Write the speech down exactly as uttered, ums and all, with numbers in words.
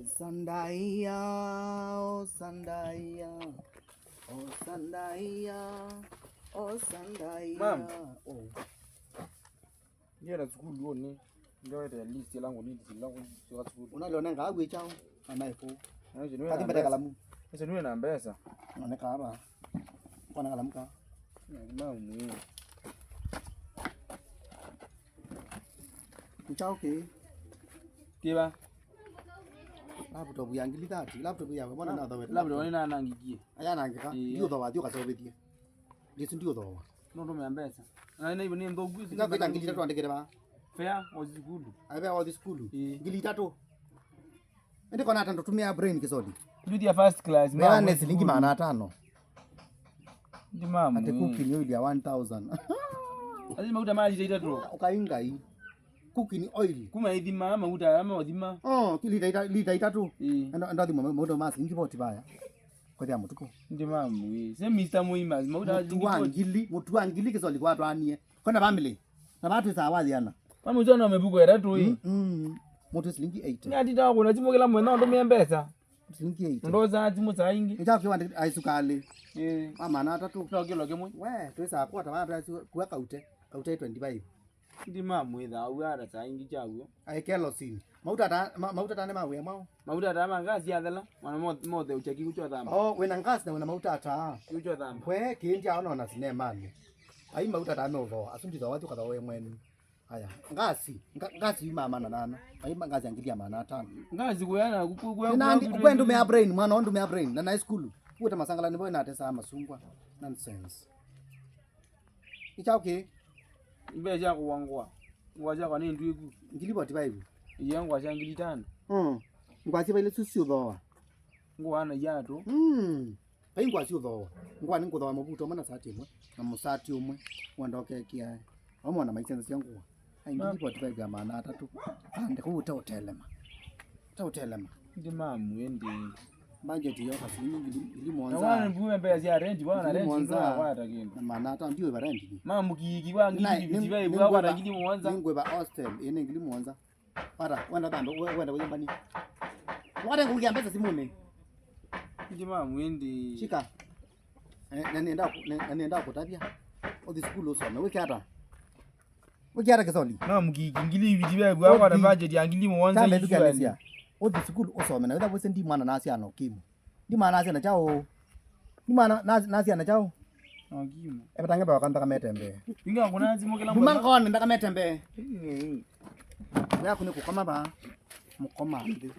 Sandaia, oh, sandaia, oh, sandaia, oh, sandaia. Ma'am. Oh. Ndienda sukulu ũnĩ. Ndiwete list ĩla ngũ need ĩla ngũ sukulu. Unalionenga agwe chao. Anaiko. Ndio ndio. Kati mbele kalamu. Ese ndio na mbesa. Oneka hapa. Kwa na kalamu ka. Ma'am. Nchao ke. Kiba. Laptop ya ngili thirty, laptop ya mbona na thawete. Laptop ni na nangikie. Aya nangika. Ĩĩ. Ndio thawa, ndio kasovithie. Ndio ndio thawa. No ndo mbesa. Na na ibo ni ndo gwi. Nga kwita ngili tatu andikire ba. Fare wa sukulu. Abe wa sukulu. Ĩĩ. Ngili tatu. Ende kona tandu tumia brain kisoli. Ndio first class. Mea ne silingi maana atano. Ndi mamu. Ate cooking oil ya one thousand. Ati mauta ma lita itatu. Ukainga hii. Cooking oil. Kuma ithima, mauta ama othima. Oh, ki lita ita-, lita itatu. Ĩĩ. Enda, enda thima mauta ma silingi forty baya. Kwa ya mutuko. Ndi mamu. Se Mister Muima, mauta mutu wa ngili, mutu wa ngili kisoli kwa twanie. Kona family. Na batu sawa ziana. Mamu zona mebuko era tu. Mm. Mutu silingi eighty. Ni ati ta kuna timu kila mwena ndo mbesa. Silingi eighty. Ndo za timu za ingi. Eja kiwa ndi aisukali. Eh. Wa maana atatu. Ndo kilo kimwe. We, twesa kwa ta watu kuwa kaute. Kaute twenty-five. Ndi mamwitha au ara saa ingi chaw'o. Ai kerosene. Mauta ta, ma-, mauta ta nĩ mawĩa mao. Mauta ta ma ngasi yathela, mwana mo-, mothe uchaki kucho thamba. Oh, wĩna ngasi na wĩna mauta ta. Kucho thamba. Kwe kĩndi aona ona sinemani. Ai mauta ta no tho, asundi tho watu kadha we mwenu. Aya, ngasi, nga-, ngasi ima mana nana. Ai ma ngasi angilia mana atano. Ngasi kuyana ku-, ku-, kuya. Nandi kwendũ me brain, mwana ondu me brain. Na na school. Kuta masangala nibo na tesa masungwa. Nonsense. Nĩ kyaũ kĩĩ? Mbesa sya kũwa ngũa. Ngũa syakwa nĩ ndw'ĩku. Ngili forty-five. Iye ngũa sya ngili itano. Mm. Ngũa syĩ vailĩ su syũthooa. Ngũa na iatũ. Mm. Vai ngũa syũthooa. Ngũa nĩ ngũthooa mũvuto ũmwe na sati ĩmwe, na mũsati ũmwe. Wenda ũkekĩa. Vamwe na maisenza sya ngũa. Ai, ngili forty-five ya maana atatũ. Ande kũu ũteũtelema. Ũteũtelema. Ndi mamu ĩndĩ. Budget yoka silingi ngili, ngili na mũonza. Wana mbume mbesa sya rent, wana ngili rent mũonza. Ndio kwata kindu. Na maana ata ndio iva rent ni. Mamu kiki kwa ngili na, fifty-five ni, kwa kwata ngili mũonza. Ningweva hostel, ene ngili mũonza. Pata, wenda tambe, we-, wenda kuyambani. Wate ngukia mbesa simuni. Ndi mamu ĩndĩ. Shika. Eh, na nienda ku-, na, na nienda kutavya. Othi sukulu usome. Wiki ata? Ũkĩata kĩsoli? No mũkiki, ngili iviti ve vua kwa na budget ya ngili mũonza. Tambe ĩsu tukianĩsya. Ũthi sukulu ũsome na wĩtha wĩsĩ ndi mwana nasya no kimu. Ndi mwana nasya na chao. Ndi mwana nas-, nasya na chao. No kimu. Eba tange ba kanda kamete mbe. Inga kuna zimu kila. Nduma ngone ndaka mete mbe. Mm. Yaku nĩ kũkoma ba. Mũkoma nthĩ.